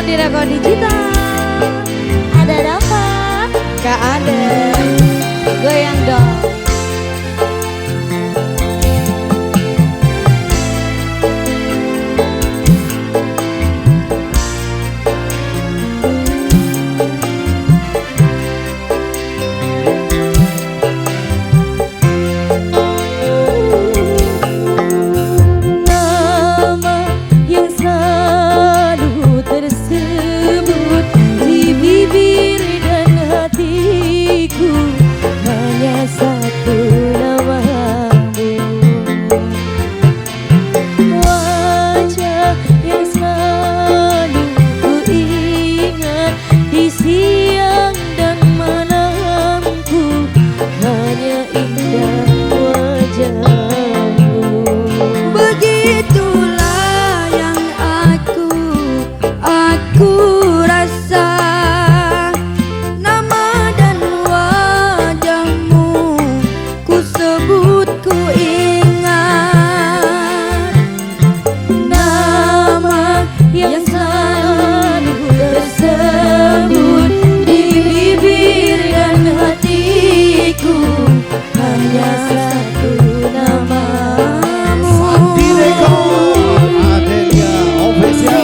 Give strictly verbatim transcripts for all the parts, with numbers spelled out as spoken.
Di Rako Digital. Ada apa? Gak ada. Goyang dong. Nama yang selalu tersebut di bibir dan hatiku hanya satu namamu. Wajah yang selalu ku ingat di siang dan malamku, hanya indah wajahmu. Begitulah yang aku, aku rasa. Nama dan wajahmu ku sebut, ku ingat. Nama yang selalu tersebut di bibir dan hatiku hanya satu namamu. Santi Record, Adelia Official.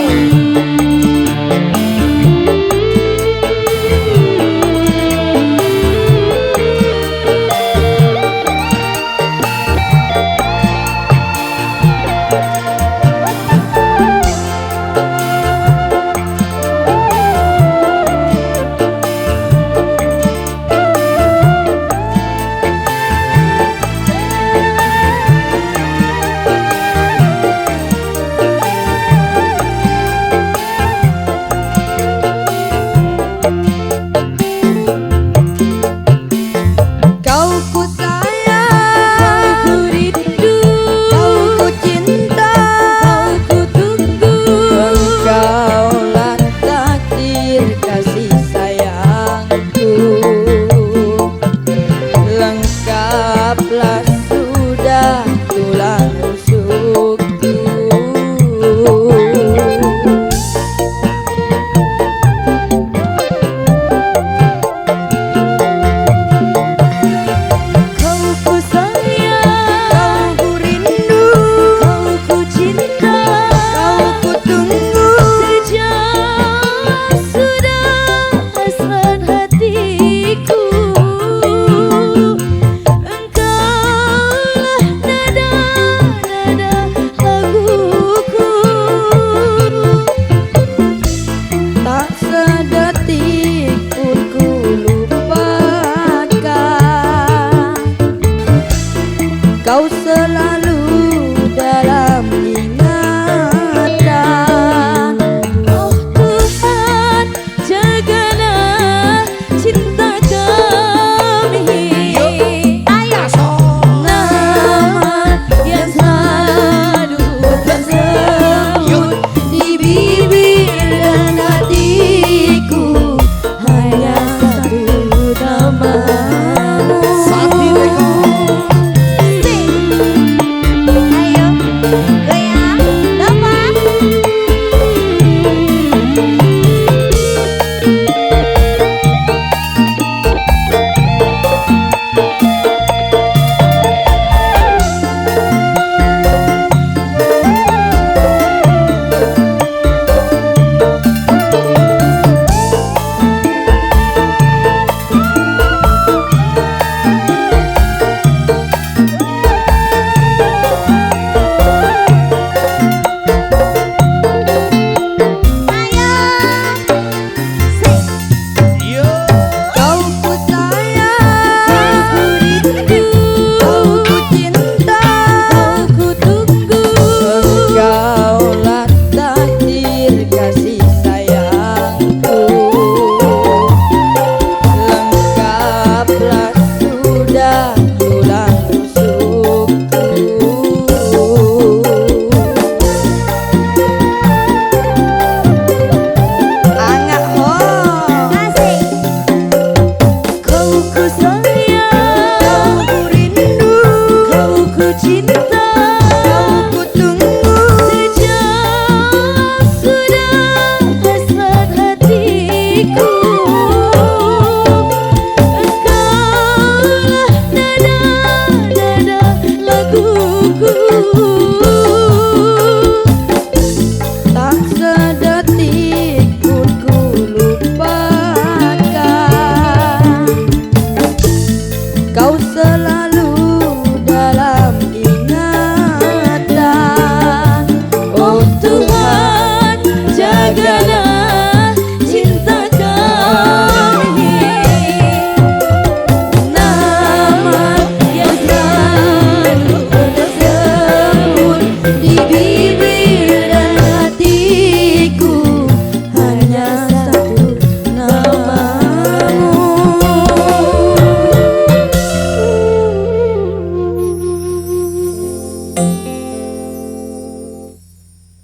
Kau ku sayang, kau ku rindu, kau ku cinta, kau ku tunggu. Engkaulah takdir kasih sayangku. Lengkaplah sudah tulang rusukku. Kau ku sayang, kau ku rindu, kau ku cinta, kau ku tunggu. Sejak sudah hasrat hatiku, engkaulah nada-nada laguku. Tak sedetik pun ku lupakan. Kau selalu dalam ingatan. Oh Tuhan, jagalah cinta kami. Ayo. Nama yang selalu tersebut di bibir dan hatiku hanya satu namamu. Sing. Ayo, goyang, lompat. Kau ku sayang, kau ku rindu, kau ku cinta, kau ku tunggu. Engkaulah takdir kasih sayangku. Lengkaplah sudah tulang rusukku. Anga' ho. Asik. Kau ku sayang, kau ku rindu, kau ku cinta, kau ku tunggu. Sejak sudah hasrat